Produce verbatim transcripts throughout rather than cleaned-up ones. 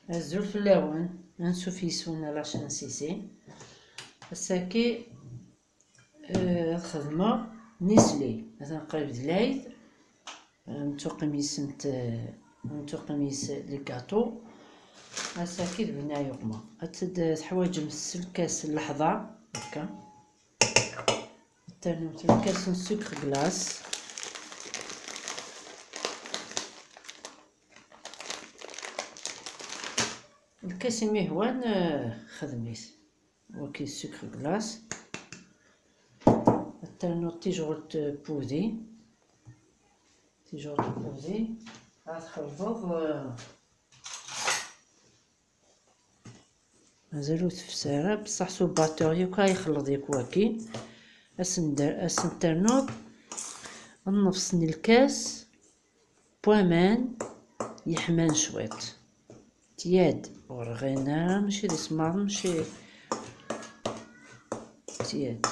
Azul fell-awen, ansuf yes-wen a la chaîne Sisi. Ass-agi, eh, ad xedmeɣ nisli. Atan qrib d lɛid, eh, nettuqim yis-sent, eh, nettuqim yis les gâteaux. Ass-agi d bnay uqma. Ad t-, teḥwaǧem s lkas n leḥḍa, akka. Ad ternumt lkas n sucre glace. Lkas imi hwan, eh, xdem-it. Waki sucre glace. Ad ternuḍ tijɣelt n wudi. Tijɣelt n wudi. Ad txelḍeḍ, eh, mazal ur tefsi ara, bessah s ubatteur yakk ay ixelleḍ yakk waki. Ad sen-, ad sen-ternuḍ nnefṣ n lkas n waman yeḥman cwiṭ. Tiad, ur ɣin ara, mačči d isemmaḍen, mačči tiad.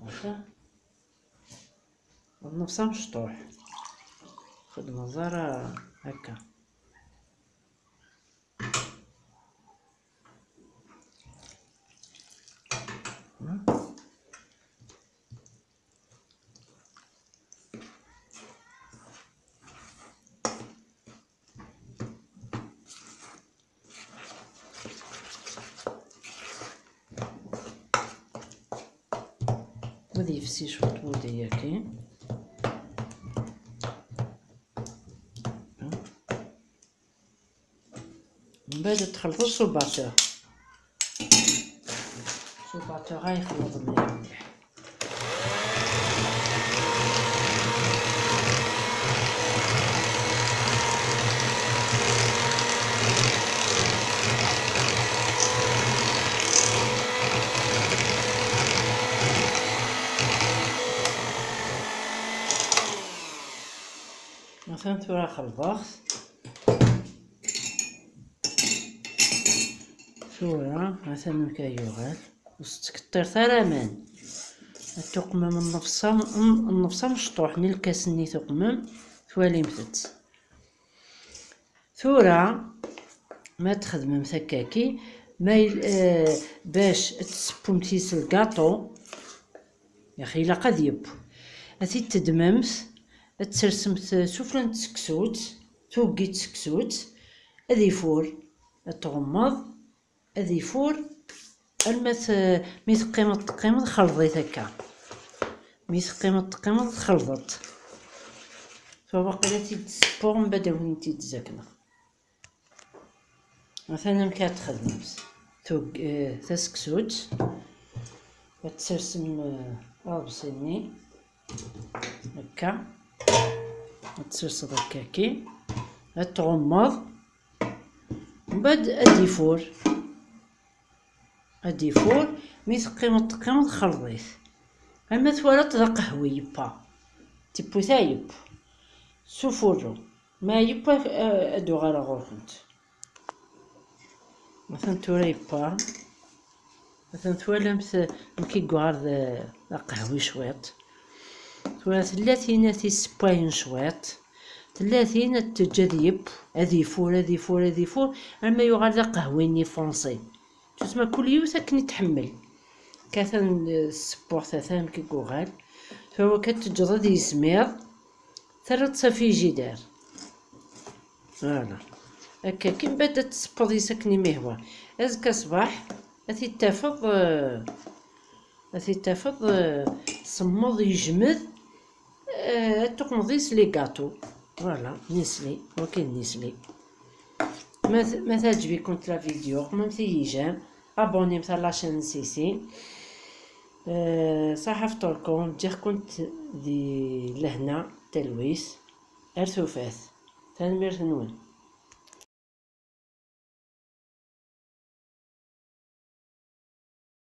Akka. Nnefṣ amecṭuḥ. Xedmeḍ ara akka. Ad yefsi cwiṭ wudi-agi. Mbeɛd ad txelṭeḍ s ubatteur. S ubatteur ay ixelleḍ mliḥ mliḥ. Atan tura xelḍeɣ-t. Tura, atan amek ay yuɣal. Ur s-tkettiret ara aman. Ad tuqmem nnefṣ am-, nnefṣ amecṭuḥ n lkas-nni tuqmem, twalimt-tt. Tura, ma txedmemt akkaki, ma il-, eh, bac ad tessewwemt yis lgaṭu, Yaxi ilaq ad yeww. Ad t-id-teddmemt, ad t-tersemt sufella n tseksut, tuggi n tseksut, ad ifur, ad tɣummeḍ, ad ifur, alma t-, mi teqqimeḍ, teqqimeḍ, xelḍ-it akka. Mi teqqimeḍ, teqqimeḍ, txelḍeḍ. Tura waqila ad t-id-ssewweɣ, mbeɛd ad wen-t-id-zakneɣ. Atan amek ara txedmemt. Tug-, eh, taseksut. Ad tsersem, eh, aḍebsi-nni. Akka. Ad tserseḍ akkaki. Ad tɣummeḍ. Mbeɛd ad d-ifur. Ad d-ifur, mi teqqimeḍ, teqqimeḍ, xelḍ-it. Ama twalaḍ d aqehwi yewwa, tipput-a yeww, s ufurru. Ma yewwa, a-, ad d-uɣaleɣ ɣur-kent. Atan tura yewwa. Atan twalamt amek i yuɣal d, d aqehwi cwiṭ. Tura tella tin ad t-issewwayen cwiṭ. Tella tin ad t-teǧǧ ad yeww, ad ifur, ad ifur, ad ifur, arma yuɣal d aqehwi-nni foncé. Tusma kul yiwet akken i tḥemmel. Katan, eh, ssewweɣ-t atan amek i yuɣal. Tura kan teǧǧeḍ ad yismiḍ, terriḍ-t s afijidar. Voilà. Akka, kan mbeɛd ad tessewweḍ yis akken i m-ihwa. Azekka ṣṣbeḥ, ad t-id-tafeḍ, eh, ad t-id-tafeḍ, eh, semmeḍ yejmed, eh, ad tuqmeḍ yis les gâteaux. Voilà, nisli, ok, nisli. Ma t-, ma teɛǧeb-ikent la vidéo, qmemt-iyi j'aime, abonnemt à la chaîne Sisi. Eh, ṣaḥa fṭurkun, ǧǧiɣ-kent di lehna, talwit, ar tufat. Tanemmirt-nwen.